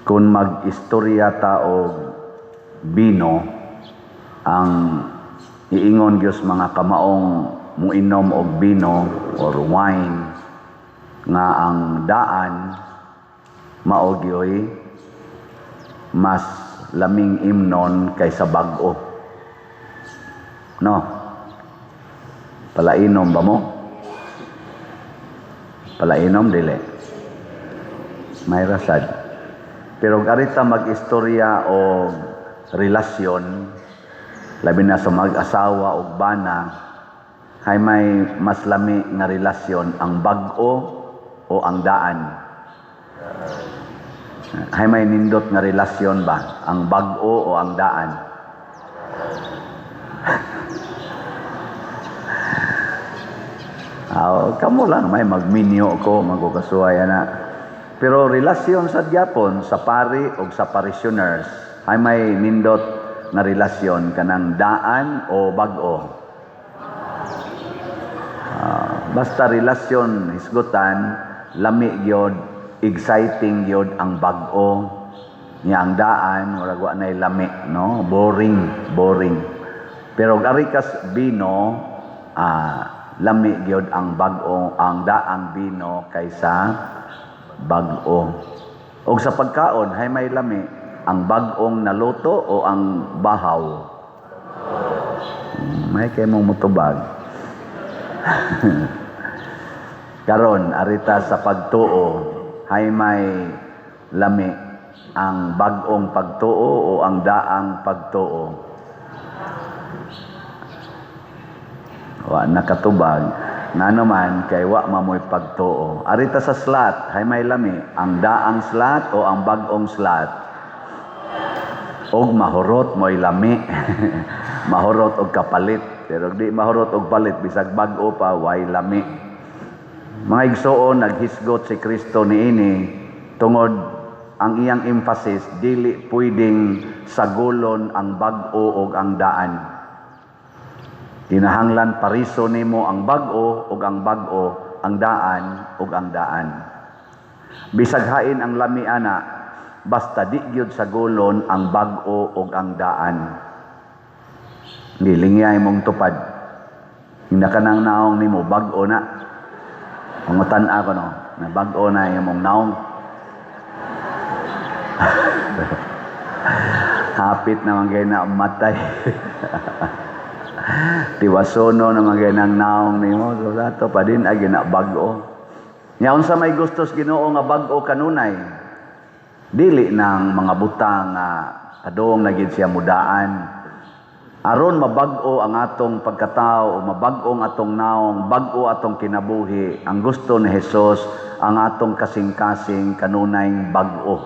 Kung mag-istorya ta og bino, ang iingon gyud mga kamaong muinom og bino or wine nga ang daan mao gyoy mas laming imnon kaysa bag-o. No? Palainom ba mo? Palainom dili. May rasad. Pero arita mag-istorya o relasyon, labi na sa mag-asawa og bana, hay may mas lami nga relasyon, ang bag-o o ang daan? Hay may nindot nga relasyon ba, ang bag-o o ang daan? Aw, kamo lang may magminyo ko magukasuhay ana. Pero relasyon sa gyapon sa pari o sa parishioners, ay may nindot nga relasyon, kanang daan o bag-o? Basta relasyon hisgutan, lami gyud, exciting gyud ang bag-o. Nya ang daan, murag wa nay lami, no? Boring, boring. Pero ari kas bino, lami gyud ang bag-o, ang daang bino kaysa bag-o. Og sa pagkaon, hay may lami, ang bag-ong naluto o ang bahaw? May kay mong mutubag. Karon arita sa pagtuo, hay may lami, ang bag-ong pagtuo o ang daang pagtuo? Wa nakatubag. Ngano man? Kay wa mamoy pagtuo. Arita sa slot, hay may lami, ang daang slot o ang bag-ong slot? Og mahurot mo'y lami. Mahurot og kapalit. Pero di mahurot og palit, bisag bag-o pa, way lami. Mga igsoon, naghisgot si Kristo niini tungod ang iyang emphasis, dili pwedeng sagulon ang bag-o og ang daan. Kinahanglan pariso nimo ang bag-o ug ang bag-o, ang daan ug ang daan. Bisag hain ang lami ana, basta di gyud sagulon ang bag-o ug ang daan. Gilingyay mong tupad. Hinda ka nang naong nimo bag-o na. Pangutan ako, no, na bag-o na imong naong. Hapit naman kay na matay. Tiwasono naman kay nang naong nimo. So ato pa din ay gina bag-o. Nya unsa may gustos Ginoo nga bag-o kanunay? Dili nang mga butang nga padung na gid siya mudaan. Aron mabag-o ang atong pagkatao, o mabag-o ang atong naong, bag-o atong kinabuhi, ang gusto ni Jesus, ang atong kasing-kasing kanunay bag-o.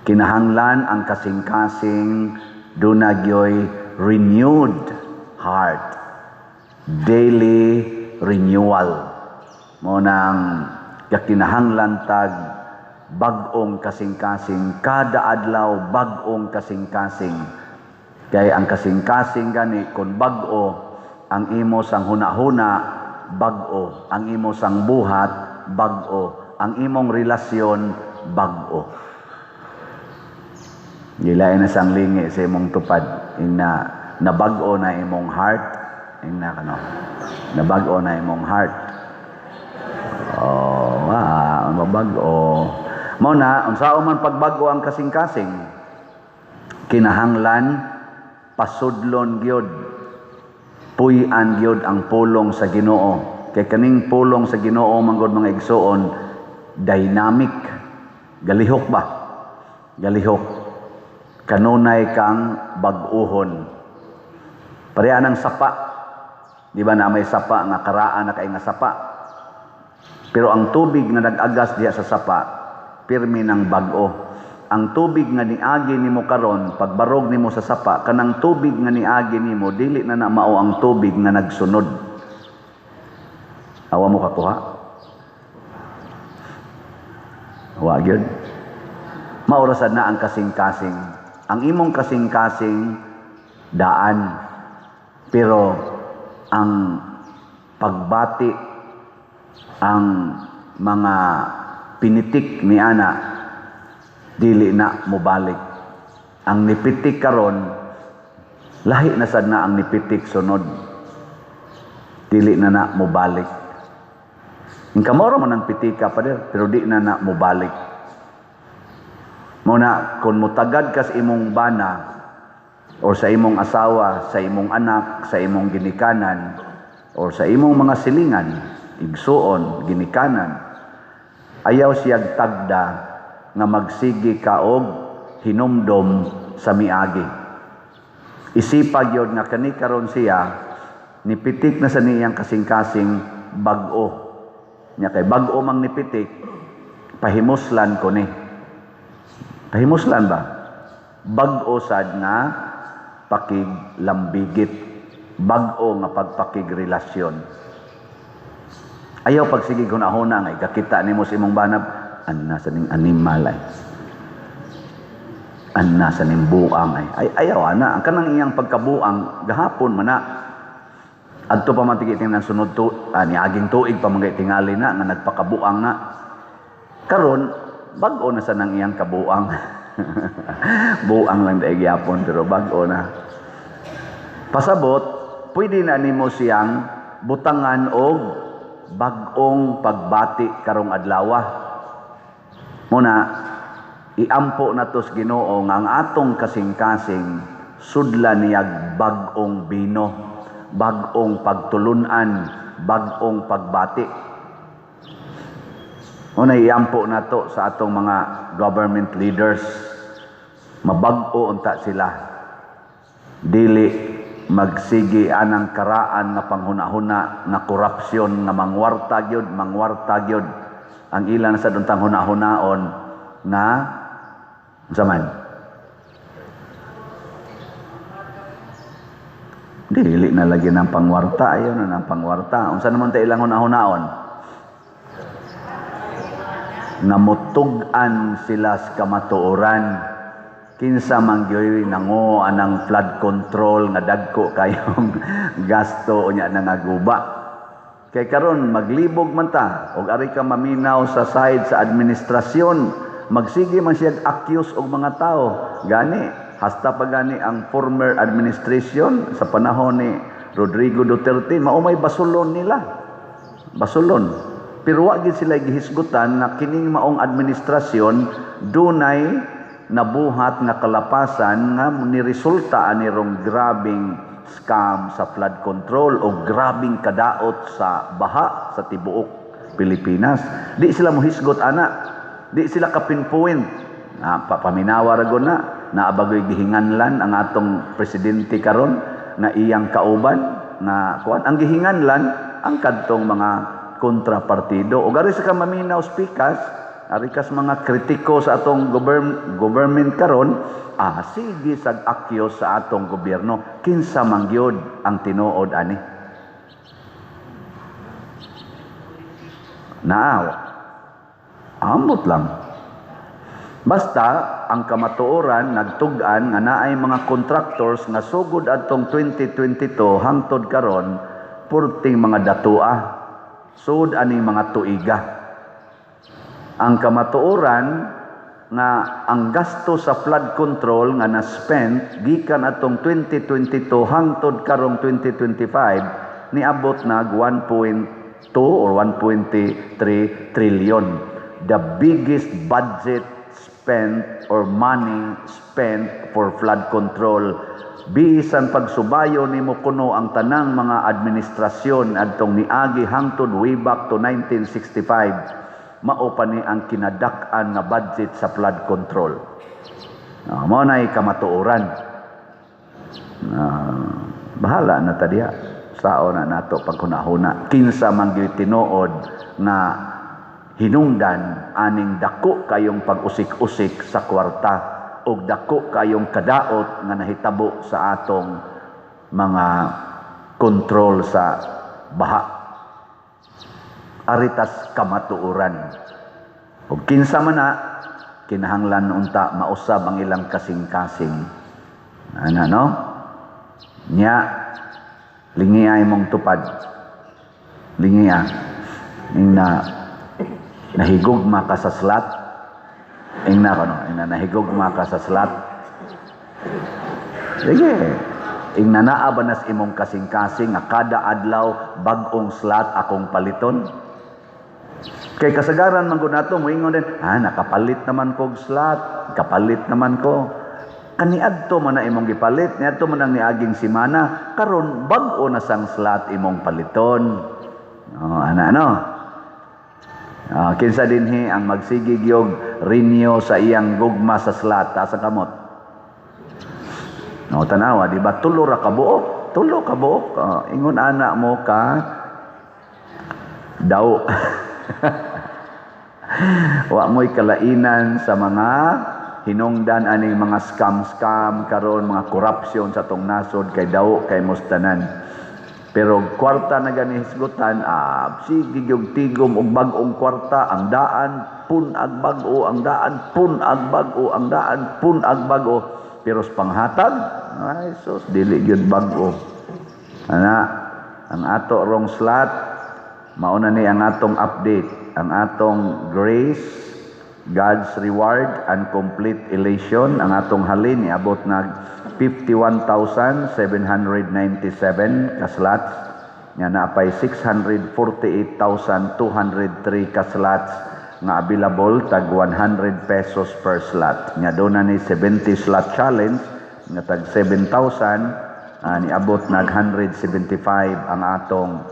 Kinahanglan ang kasing-kasing duna gyoy renewed heart. Daily renewal. Mo nang kinahanglan tag bag-ong kasing-kasing, kada adlaw bag-ong kasing-kasing. Kay ang kasing-kasing gani kung bag-o ang imo sang huna-huna, bag-o ang imo sang buhat, bag-o ang imong relasyon, bag-o. Gilain na sang lingi sa imong tupad ina nabag-o na imong heart, ina kano nabag-o na imong heart. Oh, mabag-o. Mao na unsaon man pagbag-o ang kasing-kasing? Kinahanglan pasudlon gyud, puy-an gyud ang pulong sa Ginoo. Kay kaning pulong sa Ginoo manggod, mga igsuon, dynamic, galihok ba, galihok, kanunay kang bag-uhon. Pareha ng sapa, di ba, na may sapa nga karaan na kay nga sapa, pero ang tubig nga nag-agas diha sa sapa pirmi ng bag-o. Ang tubig nga niagi nimo karon, pagbarog nimo sa sapa, kanang tubig nga niagi nimo dili na na mao ang tubig nga nagsunod. Awa mo kakuha? Wa gyud. Maurasan na ang kasing-kasing. Ang imong kasing-kasing daan, pero ang pagbati, ang mga pinitik ni ana dili na mobalik. Ang nipitik karon, lahi na sad na ang nipitik sunod, dili na na mobalik. Ang kamoro man ang pitika, pader, pero di na na mobalik. Mao na kung mutagad ka sa imong bana or sa imong asawa, sa imong anak, sa imong ginikanan or sa imong mga silingan, igsuon, ginikanan, ayaw siyag tagda nga magsigi ka og hinumdom sa miagi. Isipag yun nga kani karon siya nipitik na sa niyang kasing-kasing bag-o. Nya kay bag-o mang nipitik, pahimuslan ko ni. Pahimuslan ba? Bag-o sad nga pakiglambigit. Bag-o nga pagpakigrelasyon. Ayaw pagsige hunahuna nga ikakita nimo sa imong banab, anna sa ning animal ay. Anna sa ning buang ay. Ay ayaw ana, ang kanang iyang pagkabuang gahapon man na. Adto pa man tigi tingnan sunod tu, niaging tuig pa man tingali na nga nagpakabuang na. Karon bag-o na sa nang iyang kabuang. Buang lang dai gyapon, pero bag-o na. Pasabot, pwede na nimo siyang butangan og bag-ong pagbati karong adlawa. Muna, iampo na tos Ginoo nga ang atong kasing-kasing sudla niyag bag-ong bino, bag-ong pagtulunan, bag-ong pagbati. Muna, iampo na to sa atong mga government leaders. Mabag-o unta sila. Dili magsigi anang karaan nga panghuna-huna nga korupsyon, nga mangwarta gyud, mangwarta gyud. Ang ilan sa duntang huna-hunaon nga unsa man? Dili na lagi ng pangwarta, ayaw na ng pangwarta. Unsa naman ta ilang huna-hunaon? Nga mutug-an sila sa kamatuoran. Kinsa man gyoy nango anang flood control nga dagko kayong gasto unya na nga guba. Kay karon maglibog man ta og ari ka maminaw sa side sa administrasyon, magsige man siya accuse og mga tao. Gani hasta pa gani ang former administration sa panahon ni Rodrigo Duterte, mao may basulon nila. Basulon. Pero wa gid sila gihisgutan nga kining maong administrasyon dunay nabuhat nga kalapasan nga niresulta ani rong grabing scam sa flood control o grabing kadaot sa baha sa tibuok Pilipinas. Di sila mohisgot ana. Di sila ka-pinpoint. Paminawa ra na naabagoy gihinganlan ang atong presidente karon nga iyang kauban nga kuan ang gihinganlan ang kadtong mga kontrapartido. O gari sa ka maminaw speakers, ari kas mga kritiko sa atong government karon, sige sag akyo sa atong gobyerno. Kinsa man gyud ang tinuod ani? Naaw. Ambot lang. Basta ang kamatuoran nagtug-an nga naay mga contractors nga sugod adtong 2022 hangtod karon purting mga datua, sud ani mga tuiga. Ang kamatuoran nga ang gasto sa flood control nga na-spend gikan atong 2022 hangtod karong 2025 niabot nag 1.2 or 1.3 trillion. The biggest budget spent or money spent for flood control. Bisan pagsubayo nimo kuno ang tanang mga administrasyon adtong niagi hangtod way back to 1965, mao pa ni ang kinadak-an nga budget sa flood control. Mao nay kamatuoran. Bahala na ta diha. Sao na nato paghunahuna kinsa man gyud tinuod nga hinungdan aning dako kayong pag-usik-usik sa kwarta og dako kayong kadaot nga nahitabo sa atong mga kontrol sa baha. Aritas kamatuoran. Og kinsa man na kinahanglan unta mausab ang ilang kasing-kasing. Ana no? Nya lingiay mong tupad. Lingia ning na Nahigugma ka sa slot? Ingna ko, no? Ingna, nahigugma ka sa slot? Sige. Ingna, naa ba nas imong kasing-kasing nga kada adlaw bag-ong slot akong paliton? Kay kasagaran man gud nato moingon din, "Ah, nakapalit naman kog slot, kapalit naman ko." Kaniadto man na imong gipalit, niadto man ang niaging simana, karon bag-o na sang slot imong paliton. Oh, ana, no? Ah, kinsa dinhi ang magsigig yog renew sa iyang gugma sa slot? Taas ang kamot. No, tanawa, di ba? Tulo ra ka buok. Tulo ka buok. Ah, ingon ana mo ka daw. Wa mo'y kalainan sa mga hinungdan aning mga scam-scam karon, mga corruption sa atong nasod, kay daw kay mustanan. Pero kwarta na gani hisgutan, ah, sige gyud tigom og bag-ong kwarta, ang daan pun-ag bag-o, ang daan pun-ag bag-o, ang daan pun-ag bag-o. Pero sa panghatag, ay sus, dili gyud bag-o. Ana, ang ato rong slot, mauna ni ang atong update, ang atong grace, God's reward and complete elation, ang atong halin niabot nag 51,797 ka slots nga naapay 648,203 ka slots nga available, tag 100 pesos per slot. Nga doon na ni 70 slot challenge nga tag 7,000, niabot nag 175 ang atong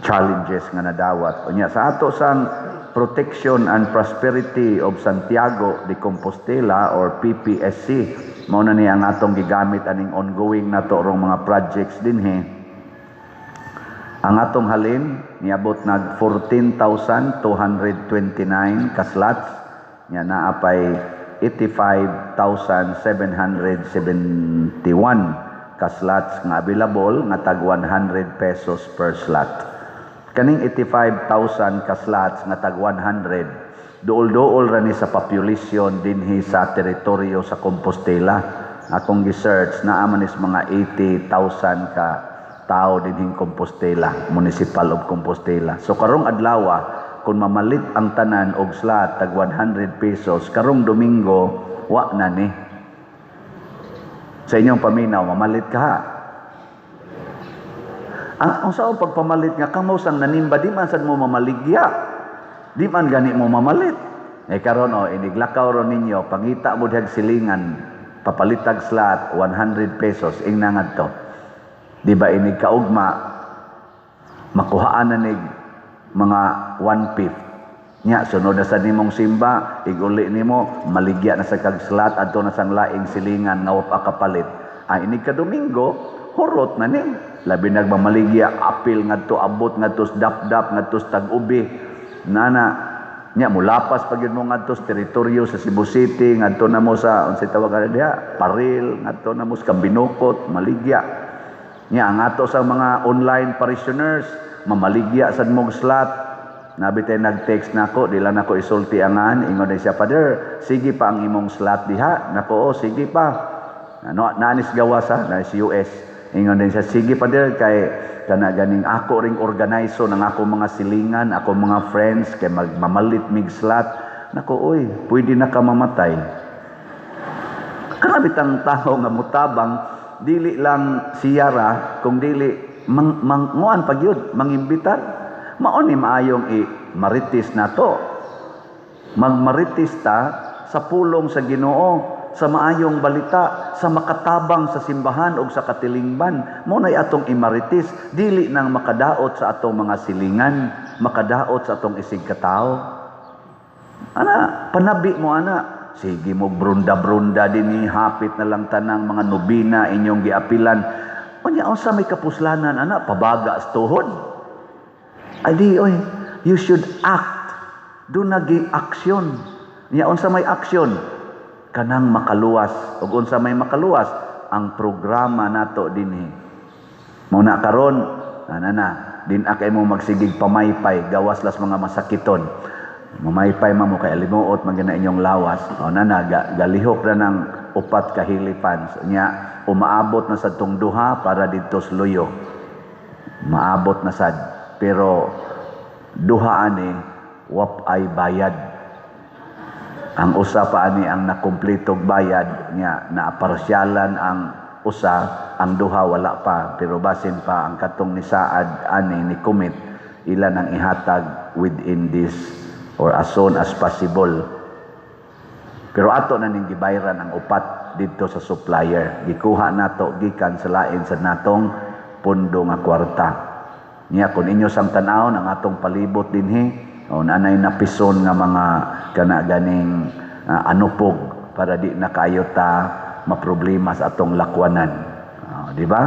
challenges nga nadawat. Unya sa ato sang Protection and Prosperity of Santiago de Compostela or PPSC, mao na ni ang atong gigamit aning ongoing nato rong mga projects dinhi. Ang atong halin niabot nag 14,229 ka slots nya naa pay 85,771 ka slots nga available nga tag 100 pesos per slot. Kaning 85,000 ka slots nga tag 100, duol-duol ra ni sa population dinhi sa teritoryo sa Compostela. Akong gi-search, naa man is mga 80,000 ka tao dinhing Compostela, Municipal of Compostela. So karong adlaw, kung mamalit ang tanan og slot tag 100 pesos, karong Domingo wa na ni. Sa inyong paminaw, mamalit ka ha? Ang sa pagpamalit nga kamo sang nanimba, di man sad mo mamaligya. Di man gani mo mamalit. Eh karon, oh, iniglakaw ron ninyo, pangita mo dihag silingan, papalitag slot 100 pesos, ingna ngadto. Di ba inig kaugma makuhaan na nig mga 1/5? Nya sunod na sa nimong simba, iguli nimo, maligya na sa kag slot adto na sang laing silingan nga wa pa kapalit. Ay inig ka Domingo, hurot na ni. Labi nagmamaligya, apil ngadto, abot ngadto sa dapdap, ngadto sa tag-ubi. Nana, nya mulapas pa gyud mo ngadto sa teritoryo sa Cebu City, ngadto na mo sa unsay tawag ana diha, Paril, ngadto na mo sa Cambinocot, maligya. Nya ang ato sa mga online parishioners, mamaligya sad mog slot. Nabi tay nag-text nako, di lang nako isulti angan, ingon din siya, "Father, sige pa ang imong slot diha?" Nako, "Oh, sige pa." Ano, naanis gawas ha, naanis US. Ingon din siya, "Sige, Father, kay kana ganing ako ring organizer ng ako mga silingan, ako mga friends, kay magmamalit mig slot." Nako, oy, pwede na ka mamatay. Kana bitang tao nga mutabang, dili lang siyara, kung dili mang, manguan pag yun, mangimbitar. Mao ni maayong i marites nato. Magmarites ta sa pulong sa Ginoo, sa maayong balita, sa makatabang sa simbahan o sa katilingban. Mao nay atong imarites, dili nang makadaot sa atong mga silingan, makadaot sa atong isig katao. Ana, panabi mo ana. Sige mo brunda-brunda dinhi, hapit na lang tanang mga nobina inyong giapilan. Unya unsa may kapuslanan ana, pabaga sa tuhod. Ay di oy, you should act. Duna gi aksyon. Nya unsa may aksyon? Kanang makaluwas. Ug unsa may makaluwas? Ang programa nato dinhi. Mao na karon, ana na, din kay mo magsigig pamaypay gawas las mga masakiton. Mamaypay man mo kay alimuot man na inyong lawas. O na na, galihok na ng upat ka hilipan. Nya umaabot na sa tong duha para didto sa Luyo. Maabot na sad. Pero duha ani Wap ay bayad. Ang usa pa ani ang nakumpletog bayad niya, naaparsyalan ang usa, ang duha wala pa, pero basin pa ang katong nisaad ani ni commit, ilan ang ihatag within this or as soon as possible. Pero ato na ning gibayran ang upat didto sa supplier. Gikuha nato gikan sa lain sa natong pundo nga kwarta. Niya kung inyo sang tan-awon ang atong palibot dinhi, o nanay napison nga mga kana ganing anupog para di na kayo ta maproblema sa atong lakwanan. Oh, di ba?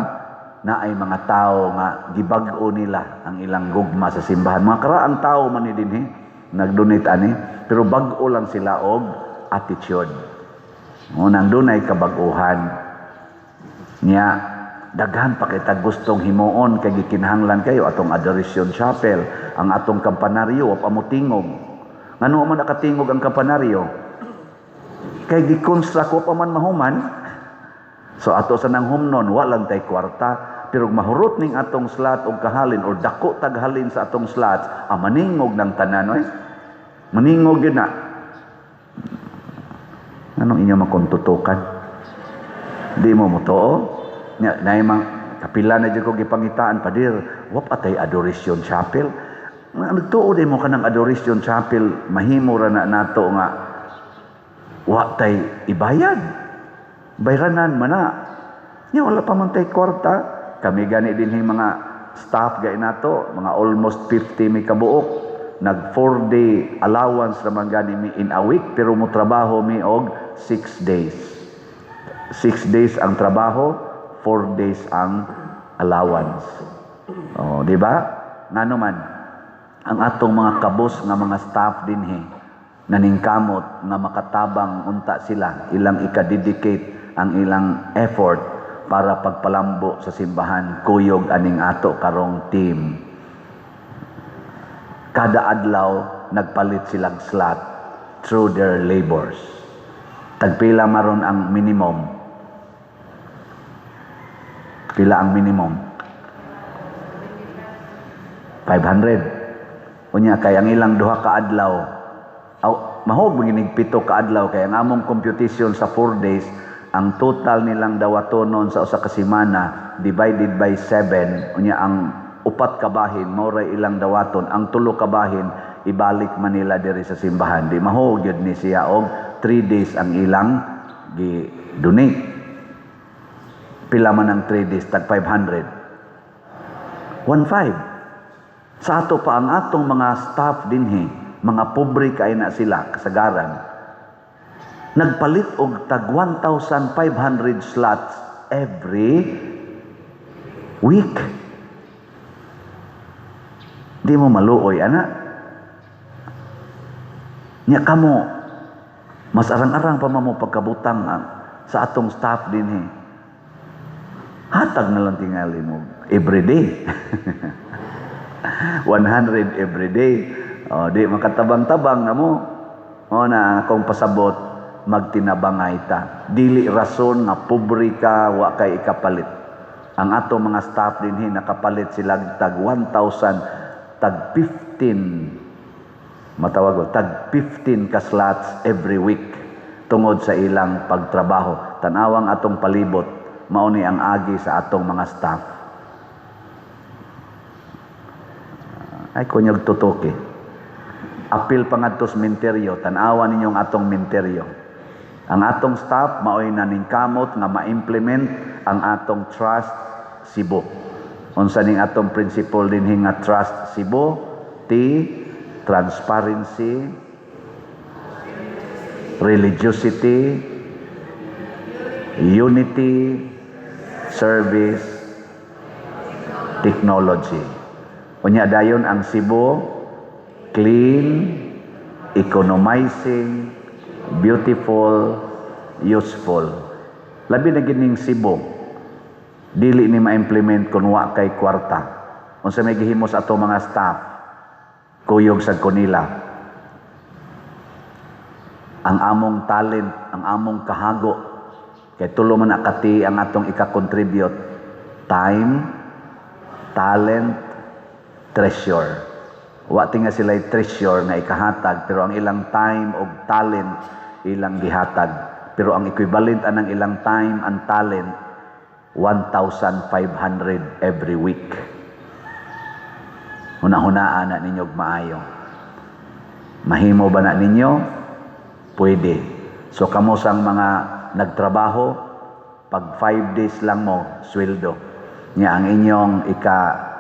Naay mga tao nga gibag-o nila ang ilang gugma sa simbahan. Mga karaang tao man ni dinhi nagdonate ani, pero bag-o lang sila og attitude. O nang dunay kabag-uhan. Nya daghan pa kita gustong himuon kay gikinahanglan kayo atong Adoration Chapel, ang atong kampanaryo wa pa mo tingog. Ngano man nakatingog ang kampanaryo? Kay gi-construct, wa pa man mahuman. So ato sa nang humnon, wa lang tay kwarta, pero mahurot ning atong slot og kahalin or dako taghalin sa atong slots, ah, maningog ng tanan oy. Maningog yun na. Anong inyo makontutukan? Di mo motoo? Nya nay mang kapila na jud ko gipangitaan, "Padir, wa pa tay Adoration Chapel." Nga nagtuo di mo kanang Adoration Chapel mahimo ra na nato nga wa tay ibayad. Bayranan man na. Nya wala pa man tay kwarta. Kami gani dinhi mga staff gay nato, mga almost 50 mi kabuok. Nag 4-day allowance naman gani mi in a week, pero mo trabaho mi og 6 days. 6 days ang trabaho, 4 days ang allowance. Oh, di ba? Ngano man ang atong mga kabus nga mga staff dinhi naningkamot nga makatabang unta sila, ilang ika-dedicate ang ilang effort para pagpalambo sa simbahan, kuyog aning ato karong team. Kada adlaw nagpalit silang slot through their labors. Tagpila maron ang minimum? Pila ang minimum? 500. Unya kay ang ilang duha ka adlaw, aw, mahog maginig 7 ka adlaw, kay ang among computation sa 4 days, ang total nilang dawatonon sa usa ka semana divided by 7, unya ang upat ka bahin mao ray ilang dawaton, ang tulo ka bahin ibalik man nila diri sa simbahan. Di mahog gyud ni siya og 3 days ang ilang gi donate. Pila man ang 3 days tag 500? 1.5. Sa ato pa ang atong mga staff dinhi, mga pobre kay na sila kasagaran, nagpalit og tag 1,500 slots every week. Di mo maluoy ana? Nya kamo mas arang-arang pa mo pagkabutang ang, sa atong staff dinhi. Hatag na lang tingali mo every day. 100 every day. O, di makatabang-tabang na mo. O na akong pasabot, magtinabangay ta. Dili rason nga pobre ka, wa kay ikapalit. Ang ato mga staff dinhi nakapalit sila tag 1,000, tag 15, matawag ko, tag 15 ka slots every week tungod sa ilang pagtrabaho. Tanawang atong palibot, mao ni ang agi sa atong mga staff. Ay, kunyog tutuki. Apil pa ngadto sa minteryo, tan-awa ninyong atong minteryo. Ang atong staff maoy naningkamot nga ma-implement ang atong Trust Cebu. Unsa ning atong principle dinhi nga Trust Cebu? T, transparency, religiosity, unity, service, technology. Unya dayon ang Cebu, clean, economizing, beautiful, useful. Labi na gining Cebu, dili ni ma-implement kung wa kay kwarta. Unsa may gihimo sa ato mga staff, kuyog sa kanila. Ang among talent, ang among kahago, kay tulo man akati ang atong ika-contribute: time, talent, treasure. Wa tinga sila treasure nga ikahatag, pero ang ilang time og talent ilang gihatag. Pero ang equivalent anang ilang time and talent, 1,500 every week. Huna-hunaan na ninyo og maayo. Mahimo ba na ninyo? Pwede. So kamo sang mga nagtrabaho, pag 5 days lang mo, sweldo. Nya ang inyong ika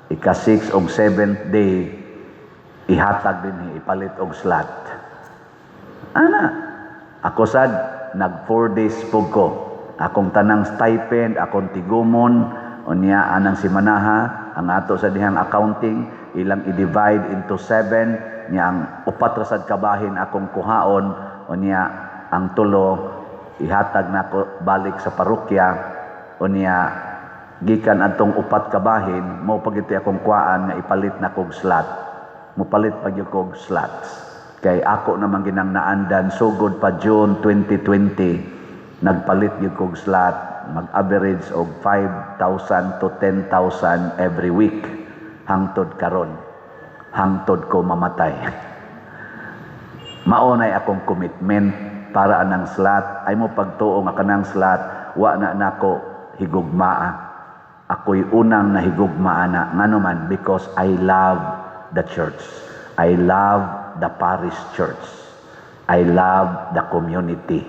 6 og 7th day, ihatag din, ipalit og slot. Ana, ako sad nag 4 days pug ko. Akong tanang stipend, akong tigumon, unya anang simanaha, ang ato sa dihang accounting, ilang i-divide into 7, nya ang upat ra sad kabahin akong kuhaon, unya ang tulo ihatag nako balik sa parokya, unya gikan atong upat kabahin mo pagiti akong kuhaan nga ipalit na kog slot. Mopalit pa gyud kog slots. Kay ako naman ginang naandan sugod pa June 2020, nagpalit gyud kog slot, mag-average og 5,000 to 10,000 every week hangtod karon. Hangtod ko mamatay. Mao nay akong commitment para anang slot. Ay mo pagtuo nga kanang slot wa na nako higugmaa. Ako'y unang nahigugmaa na. Ngano man? Because I love the church. I love the parish church. I love the community.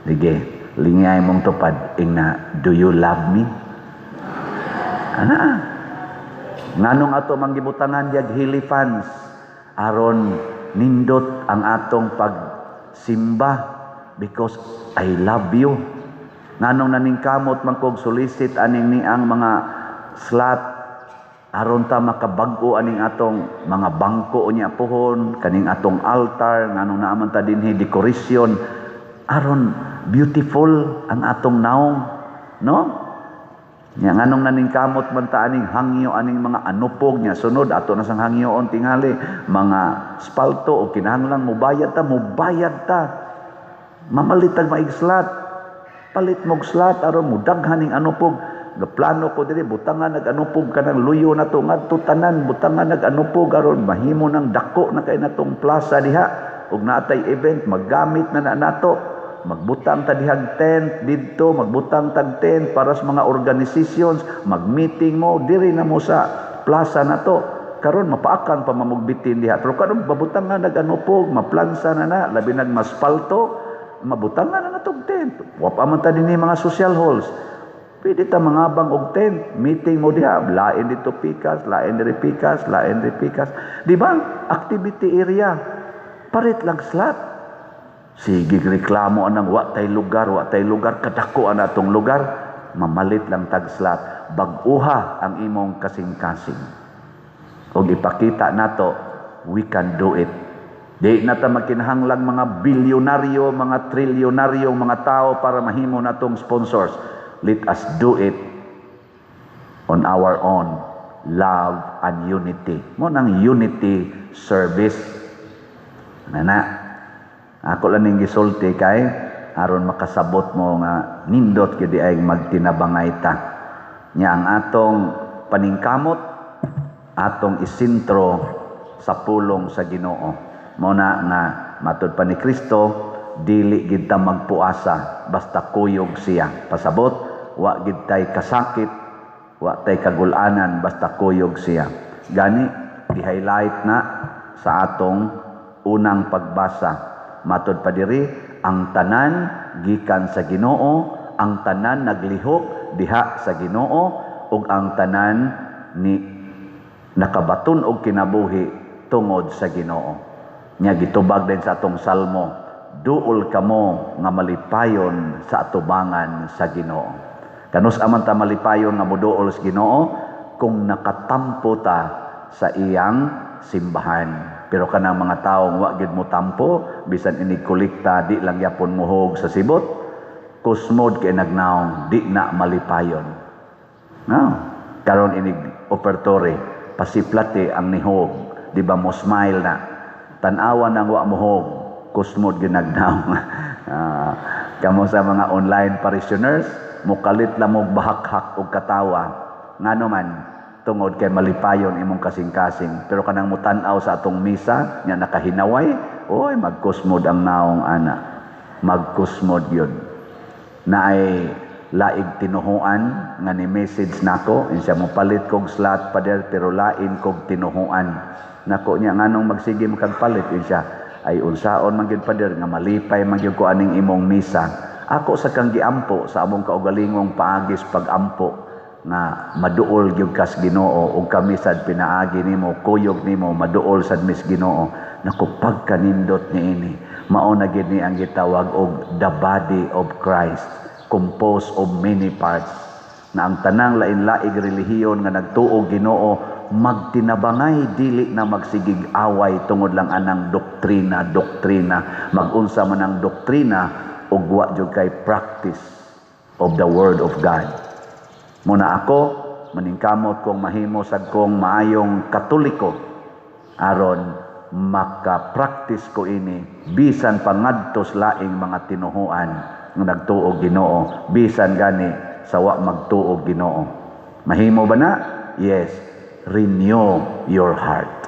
Sige, lingay mong tupad, ingna, "Do you love me?" Ana. Nganong ato manggibutangan diag Healy Funds? Aron nindot ang atong pagsimba, because I love you. Nganong naningkamot man kog solicit aning niang mga slot? Aron ta makabag-o aning atong mga bangko nya pohon, kaning atong altar. Nganong naa man ta dinhi decoration? Aron beautiful ang atong naong, no? Nya nganong naningkamot man ta aning hangyo, aning mga anupog? Nya sunod ato na sang hangyoon tingali mga spalto o kinahanglan mubayad ta, mubayad ta. Mamalit tag maig slot, palit mog slot aron mudaghan ning anupog. Gaplano ko diri butangan nag-anupog kanang luyo na to ngadto tanan, butangan nag-anupog aron mahimo ng dako na kay natong plaza diha ug naatay event, maggamit na na nato. Magbutang ta dihag tent didto, magbutang tag tent para sa mga organizations, mag-meeting mo diri na mo sa plaza na to. Karon mapaakan pa mamugbitin diha, pero karon babutangan nag-anupog, maplansa na na, labi nag maspalto, mabutangan na natog tent. Wa pa man ta dinhi mga social halls. Pwede ta mangabang og tent, meeting mo diha, lain dito pikas, lain diri pikas, lain diri pikas. Di ba? Activity area. Palit lang slot. Sige reklamo anang wa tay lugar, wa tay lugar, kadako ang atong lugar, mamalit lang tag slot. Bag-uha ang imong kasing-kasing. Og ipakita nato, we can do it. Di na ta magkinahanglang mga bilyonaryo, mga trilyonaryo, mga tao para mahimo natong sponsors. Let us do it on our own. Love and unity. Mao nang unity service. Nana. Ako lang ning gisulti kay aron makasabot mo nga nindot gyud ay magtinabangay ta. Nya ang atong paningkamot, atong isentro sa pulong sa Ginoo. Mao na nga matud pa ni Kristo, dili gid ta magpuasa basta kuyog siya. Pasabot, wa gid tay kasakit, wa tay kagulanan basta kuyog siya. Gani di-highlight na sa atong unang pagbasa. Matod pa diri, ang tanan gikan sa Ginoo, ang tanan naglihok diha sa Ginoo, ug ang tanan ni nakabaton og kinabuhi tungod sa Ginoo. Nya gitubag din sa atong salmo, "Duol kamo nga malipayon sa atubangan sa Ginoo." Kanus aman ta malipayon nga moduol sa Ginoo? Kung nakatampo ta sa iyang simbahan. Pero kanang mga taong wa gyud mo tampo, bisan inig kolekta di lang yapon muhog sa sibot, kusmod kay nagnaong, di na malipayon. No? Karon inig opertory, pasiplate ang nihog, di ba mo smile na? Tan-awa nang wa mohog, kusmod gyud nagnaong. Kamo sa mga online parishioners, mukalit lang mo bahakhak og katawa. Ngano man, tungod kay malipayon imong kasing-kasing. Pero kanang mutan-aw sa atong misa nya nakahinaway, oy, magkusmod ang naong ana, magkusmod yun. Naay laing tinuhuan nga ni message nako, siya mo palit kog slot, Pader, pero lain kog tinuhuan. Nako niya, nganong magsige mo kag palit? Siya ay unsaon man gyud, Pader, nga malipay man gyud ko aning imong misa. Ako sa kang giampo sa among kaugalingong paagis pagampo nga maduol gyud kas Ginoo, ug kami sad pinaagi nimo, kuyog nimo, maduol sad mis Ginoo. Naku, pagkanindot niini, mao na gyud ni ang gitawag og the body of Christ, composed of many parts, na ang tanang lain-laing relihiyon nga nagtuo Ginoo magtinabangay, dili na magsigig away tungod lang anang doktrina doktrina. Magunsa man ang doktrina ug wa jud kay practice of the word of God. Muna ako maningkamot kong mahimo sad kong maayong Katoliko aron maka-practice ko ini bisan pangadtos laing mga tinuhuan nga nagtuo Ginoo, bisan gani sa wa magtuo Ginoo. Mahimo ba na? Yes. Renew your heart.